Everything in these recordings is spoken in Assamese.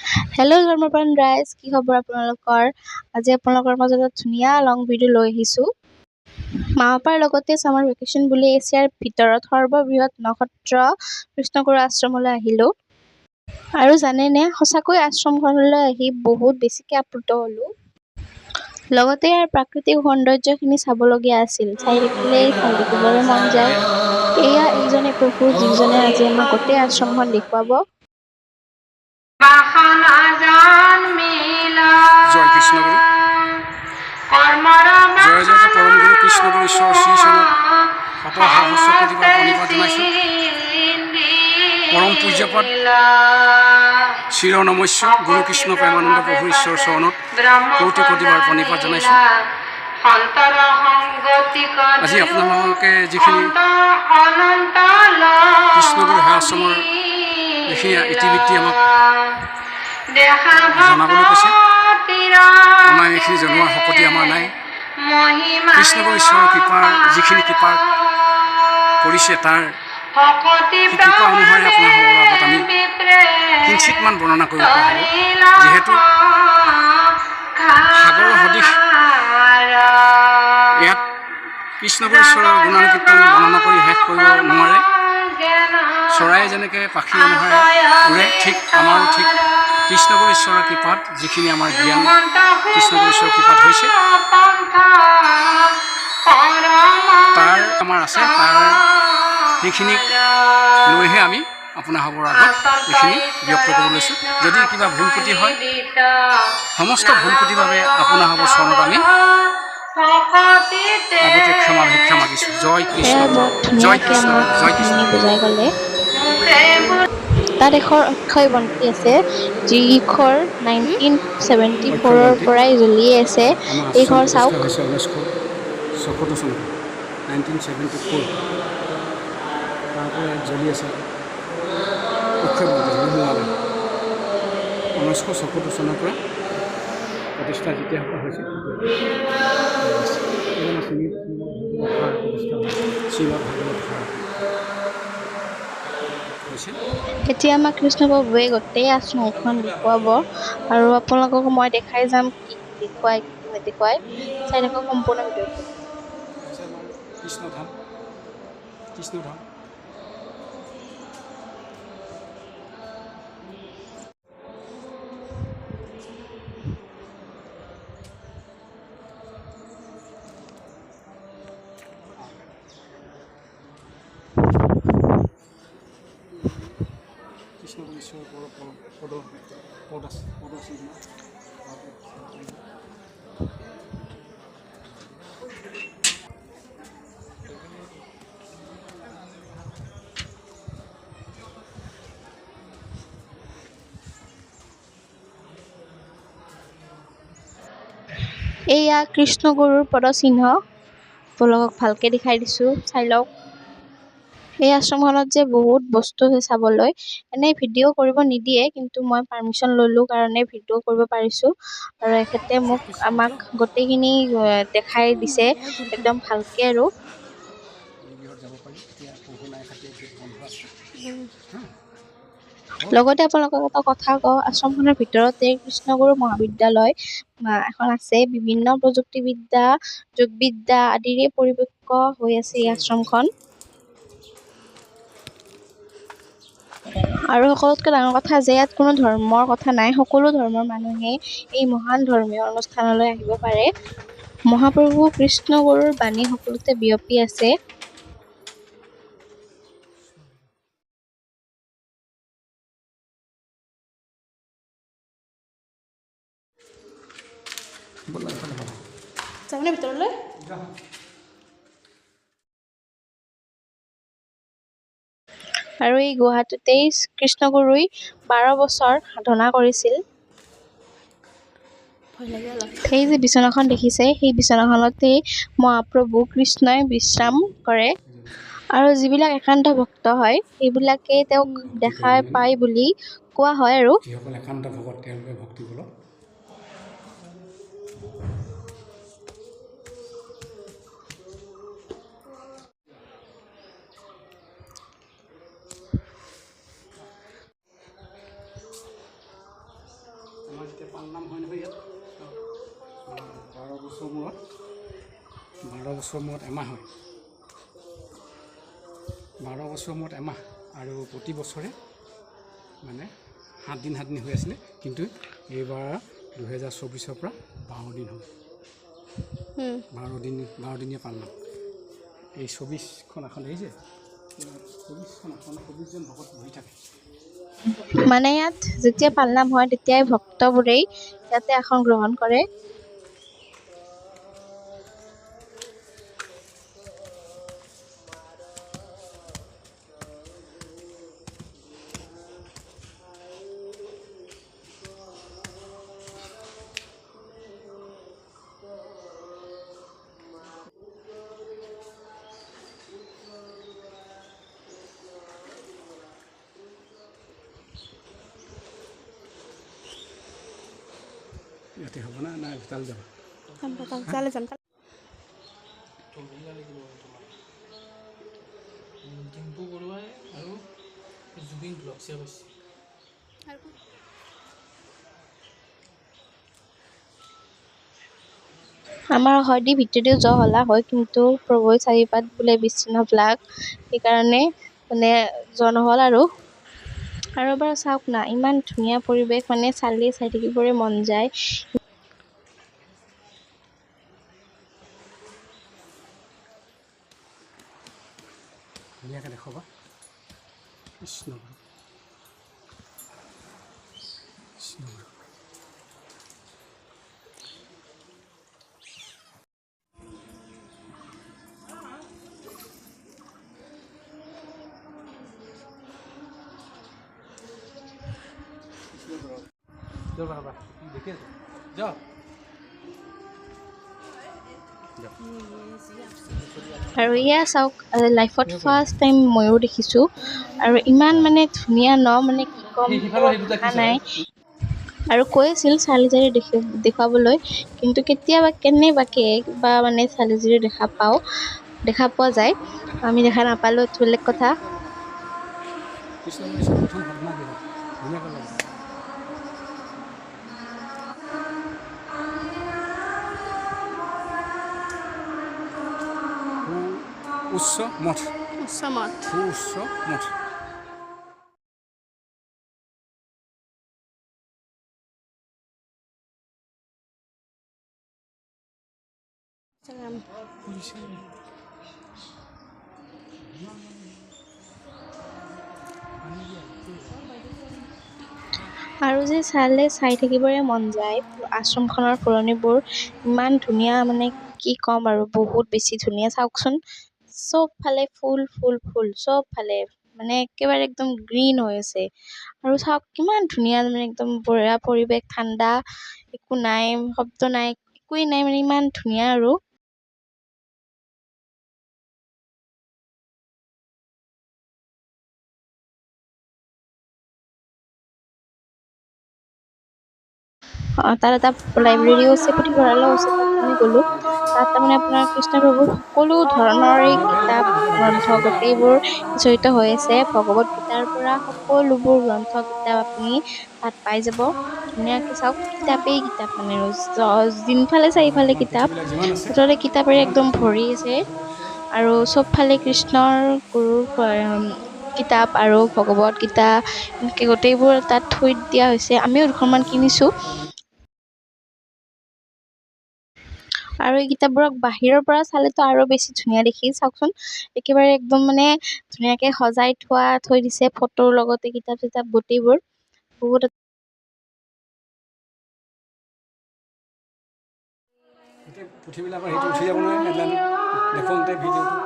হেল্ল' ধৰ্মপ্ৰাণ ৰাইজ, কি খবৰ আপোনালোকৰ? আজি আপোনালোকৰ মাজত এটা ধুনীয়া লং ভিডিঅ' লৈ আহিছোঁ। মা পাপাৰ লগতে ছামাৰ ভেকেশ্যন বুলি এছিয়াৰ ভিতৰত সৰ্ববৃহৎ নক্ষত্ৰ কৃষ্ণগুৰু আশ্ৰমলৈ আহিলোঁ। আৰু জানেনে, সঁচাকৈ আশ্ৰমখনলৈ আহি বহুত বেছিকৈ আপ্লুত হ'লোঁ। লগতে ইয়াৰ প্ৰাকৃতিক সৌন্দৰ্যখিনি চাবলগীয়া আছিল, চাই থাকিলেই চাই থাকিবলৈ মন যায়। এয়া এইজনে প্ৰভু, যিজনে আজি আমাক গোটেই আশ্ৰমখন দেখুৱাব। জয় কৃষ্ণগুৰু, জয় জয়তে পৰম গুৰু কৃষ্ণগুৰু ঈশ্বৰ শ্ৰীচৰণত শত সহস্ৰ কোটিবাৰ প্ৰণিপাত জনাইছোঁ। পৰম পূজ্যপাত চিৰ নমস্য গুৰু কৃষ্ণ প্ৰেমানন্দ প্ৰভু ঈশ্বৰ চৰণত কোটি কোটিবাৰ প্ৰণিপাত জনাইছোঁ। আজি আপোনালোকে যিখিনি কৃষ্ণগুৰু সেৱা আশ্ৰমৰ যিখিনি ইতিবৃত্তি আমাক জনাবলৈ কৈছে, আমাৰ এইখিনি জনোৱাৰ শক্তি আমাৰ নাই। কৃষ্ণগুৰু ঈশ্বৰৰ কৃপাৰ যিখিনি কৃপা কৰিছে, তাৰ সেই কৃপা অনুসাৰে আপোনালোকৰ আগত আমি কিঞ্চিতমান বৰ্ণনা কৰিব পৰা হ'ব। যিহেতু সাগৰৰ সদৃশ ইয়াত কৃষ্ণগুৰু ঈশ্বৰৰ গুণানুকীৰ্তন বৰ্ণনা কৰি শেষ কৰিব নোৱাৰে। চৰাইয়ে যেনেকৈ পাখি অনুসাৰে উৰে, ঠিক আমাৰো ঠিক কৃষ্ণগুৰু ঈশ্বৰৰ কৃপাত যিখিনি আমাৰ জ্ঞান কৃষ্ণগুৰু ঈশ্বৰৰ কৃপাত হৈছে, তাৰ আমাৰ আছে, তাৰ সেইখিনিক লৈহে আমি আপোনাসৱৰ আগত এইখিনি ব্যক্ত কৰিব লৈছোঁ। যদি কিবা ভুল ত্ৰুটি হয়, সমস্ত ভুল ত্ৰুটিৰ বাবে আপোনাসৱৰ চৰণত আমি আগতে ক্ষমা ভিক্ষা মাগিছোঁ। জয় কৃষ্ণ, সেয়া বৰ জয় ধুনীয়াকৈ কৃষ্ণ, আমাক জয় কৃষ্ণ। কথাখিনি বুজাই ক'লে। তাত এঘৰ অক্ষয় বন্তি আছে, যিঘৰ 1974ৰ পৰাই জ্বলিয়ে আছে। আমাৰ এই আশ্ৰম ঘৰ চাওক। প্ৰতিষ্ঠা হৈছে 1976 চনত, 1974। তাৰ পৰা ইয়াত জ্বলি আছে অক্ষয় বন্তি, নুমুৱা নাই। 1976 চনৰ পৰা প্ৰতিষ্ঠা যেতিয়াৰ পৰা হৈছে, এই আমাৰ শ্ৰীমদ ভাগৱত সাৰ প্ৰতিষ্ঠা হৈছে। শ্ৰীমদ ভাগৱত সাৰ হৈছে। এতিয়া আমাক কৃষ্ণ প্ৰভুৱে গোটেই আশ্ৰমখন দেখুৱাব আৰু আপোনালোকক মই দেখাই যাম কি কি দেখুৱাই, কি কি নেদেখুৱাই। চাই থাকক সম্পূৰ্ণ ভিডিঅ'টো। হৈছে আমাৰ কৃষ্ণধাম, কৃষ্ণধাম। কৃষ্ণ ঈশ্বৰ পদ পদ পদ আছে, পদ চিহ্ন। এয়া কৃষ্ণগুৰুৰ পদচিহ্ন, আপোনালোকক ভালকৈ দেখাই দিছোঁ, চাই লওক। এই আশ্ৰমখনত যে বহুত বস্তু আছে চাবলৈ। এনেই ভিডিঅ' কৰিব নিদিয়ে, কিন্তু মই পাৰ্মিশ্যন ল'লোঁ কাৰণে ভিডিঅ' কৰিব পাৰিছোঁ। আৰু এখেতে মোক আমাক গোটেইখিনি দেখাই দিছে একদম ভালকৈ আৰু। গৃহত যাব পাৰি। এতিয়া প্ৰভু নাই, খাতি বন্ধ আছে। লগতে আপোনালোকক এটা কথা কওঁ, আশ্ৰমখনৰ ভিতৰতে কৃষ্ণগুৰু মহাবিদ্যালয় এখন আছে। বিভিন্ন প্ৰযুক্তিবিদ্যা, যোগবিদ্যা আদিৰে পৰিপক্ক হৈ আছে এই আশ্ৰমখন। আৰু সকলোতকৈ ডাঙৰ কথা যে ইয়াত কোনো ধৰ্মৰ কথা নাই, সকলো ধৰ্মৰ মানুহে এই মহান ধৰ্মীয় অনুষ্ঠানলৈ আহিব পাৰে। মহাপ্ৰভু কৃষ্ণগুৰুৰ বাণী সকলোতে বিয়পি আছে। ব'লা, এইফালে ব'লা। যাবনে ভিতৰলৈ? আৰু এই গুহাটোতেই কৃষ্ণগুৰুই 12 বছৰ সাধনা কৰিছিল। সেই যে বিচনাখন দেখিছে, সেই বিচনাখনতেই মহাপ্ৰভু কৃষ্ণই বিশ্ৰাম কৰে। আৰু যিবিলাক একান্ত ভক্ত হয়, সেইবিলাকে তেওঁক দেখা পায় বুলি কোৱা হয়। আৰু যিসকল একান্ত ভকত, তেওঁলোকে ভক্তি বলত আমাৰ যেতিয়া পালনাম হয় নহয় ইয়াত 12 বছৰ মূৰত, 12 বছৰ মূৰত এমাহ হয়, 12 বছৰ মূৰত এমাহ। আৰু প্ৰতি বছৰে মানে 7 দিন 7 দিন হৈ আছিলে, কিন্তু এইবাৰ 2024ৰ পৰা 12 দিন হ'ল। 12 দিন, 12 দিনীয়া পালনাম। এই 24খন আসন দেখিছে? 24খন আসন, 24জন ভকত বহি থাকে। মানে ইয়াত যেতিয়া পালনাম হয়, তেতিয়াই ভক্তবোৰেই ইয়াতে আসন গ্ৰহণ কৰে। ইয়াতে হ'ব না না তালৈ যাবা? তালৈ যাম। মিলা লাগিব তোমাৰ ডিম্পু বৰুৱাই আৰু জুবিন ব্লগছে কৈছে। আমাৰ হয়দি ভিতৰেদিও যোৱা হ'লা হয়, কিন্তু প্ৰভুই চাৰিপাত বোলে বিচ্ছিন্ন লাগ, সেইকাৰণে মানে যোৱা নহ'ল। আৰু আৰু এবাৰ চাওক না, ইমান ধুনীয়া পৰিৱেশ, মানে চালেই চাই থাকিবৰে মন যায়। ধুনীয়াকৈ দেখুৱাবা। কৃষ্ণ গুৰু, কৃষ্ণ গুৰু। ৰ'বা ৰ'বা, দেখি আছো, যাওঁ। আৰু এয়া চাওক, লাইফত ফাৰ্ষ্ট টাইম ময়ূৰ দেখিছোঁ আৰু ইমান মানে ধুনীয়া ন, মানে কি ক'ম, ভাষা নাই। আৰু কৈ আছিল চালি জাৰি দেখুৱাবলৈ, কিন্তু কেতিয়াবা কেনেবাকৈ বা মানে চালি জাৰি দেখা পাওঁ, দেখা পোৱা যায়। আমি দেখা নাপালোঁ, এইটো বেলেগ কথা। কৃষ্ণ গুৰু, প্ৰথম সাধনা গৃহ, ধুনীয়াকৈ লাগে। উচ্চ মঠ। উচ্চ মঠ। সুউচ্চ মঠ। আৰু যে চালে চাই থাকিবৰে মন যায়। আশ্ৰমখনৰ ফুলনিবোৰ ইমান ধুনীয়া, মানে কি ক'ম আৰু, বহুত বেছি ধুনীয়া। চাওকচোন, চবফালে ফুল ফুল ফুল, চবফালে মানে একেবাৰে একদম গ্ৰীণ হৈ আছে। আৰু চাওক কিমান ধুনীয়া, মানে একদম বঢ়িয়া পৰিৱেশ, ঠাণ্ডা, একো নাই, শব্দ নাই, একোৱেই নাই, মানে ইমান ধুনীয়া। আৰু তাত এটা লাইব্ৰেৰীও আছে, পুথিভঁৰালো আছে। তাত আমি গ'লোঁ। তাত তাৰমানে আপোনাৰ কৃষ্ণ প্ৰভুৰ সকলো ধৰণৰে কিতাপ গ্ৰন্থ গোটেইবোৰ জড়িত হৈ আছে। ভগৱত গীতাৰ পৰা সকলোবোৰ গ্ৰন্থ কিতাপ আপুনি তাত পাই যাব। ধুনীয়াকৈ চাওক, কিতাপেই কিতাপ, মানে যোনফালে চাৰিফালে কিতাপ। পুথিবিলাক যিমান আছে। মুঠতে কিতাপেৰে একদম ভৰি আছে। আৰু চবফালে কৃষ্ণৰ গুৰুৰ কিতাপ আৰু ভগৱত গীতা, এনেকৈ গোটেইবোৰ তাত থৈ দিয়া হৈছে। আমিও দুখনমান কিনিছোঁ। আৰু এই কিতাপবোৰক বাহিৰৰ পৰা চালেতো আৰু বেছি ধুনীয়া দেখি। চাওকচোন, একেবাৰে একদম মানে ধুনীয়াকৈ সজাই থৈ দিছে, ফটোৰ লগতে কিতাপ চিতাপ গোটেইবোৰ বহুত। গোটেই পুথিবিলাকৰ সেইটো উঠি যাব নহয় হেডলাইনত দেখোঁতে ভিডিঅ'টো।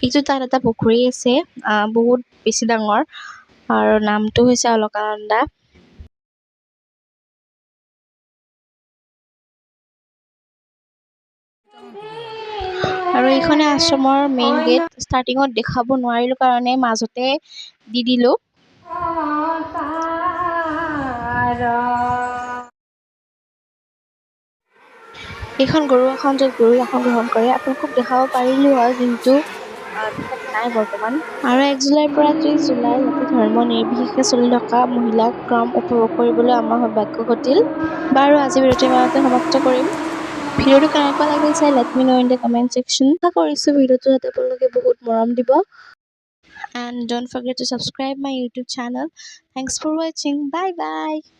এইটো তাত এটা পুখুৰী আছে, বহুত বেছি ডাঙৰ, আৰু নামটো হৈছে অলকানন্দা। আৰু এইখনে আশ্ৰমৰ মেইন গেট। ষ্টাৰ্টিঙত দেখাব নোৱাৰিলোঁ কাৰণে মাজতে দি দিলোঁ। এইখন গৰুড় আসন, য'ত গৰুড় আসন গ্ৰহণ কৰে। আপোনালোকক দেখাব পাৰিলোঁ হয়, কিন্তু নাই বৰ্তমান। আৰু 1 জুলাইৰ পৰা 30 জুলাই জাতি ধৰ্ম নিৰ্বিশেষে চলি থকা মহিলা ক্ৰম উপভোগ কৰিবলৈ আমাৰ সৌভাগ্য ঘটিল। বাৰু, আজি ভিডিঅ'টো ইমানতে সমাপ্ত কৰিম। ভিডিঅ'টো কেনেকুৱা লাগিল চাই let me know in the comment section. আশা কৰিছোঁ ভিডিঅ'টো যাতে আপোনালোকে বহুত মৰম দিব and don't forget to subscribe my YouTube channel. Thanks for watching. Bye bye.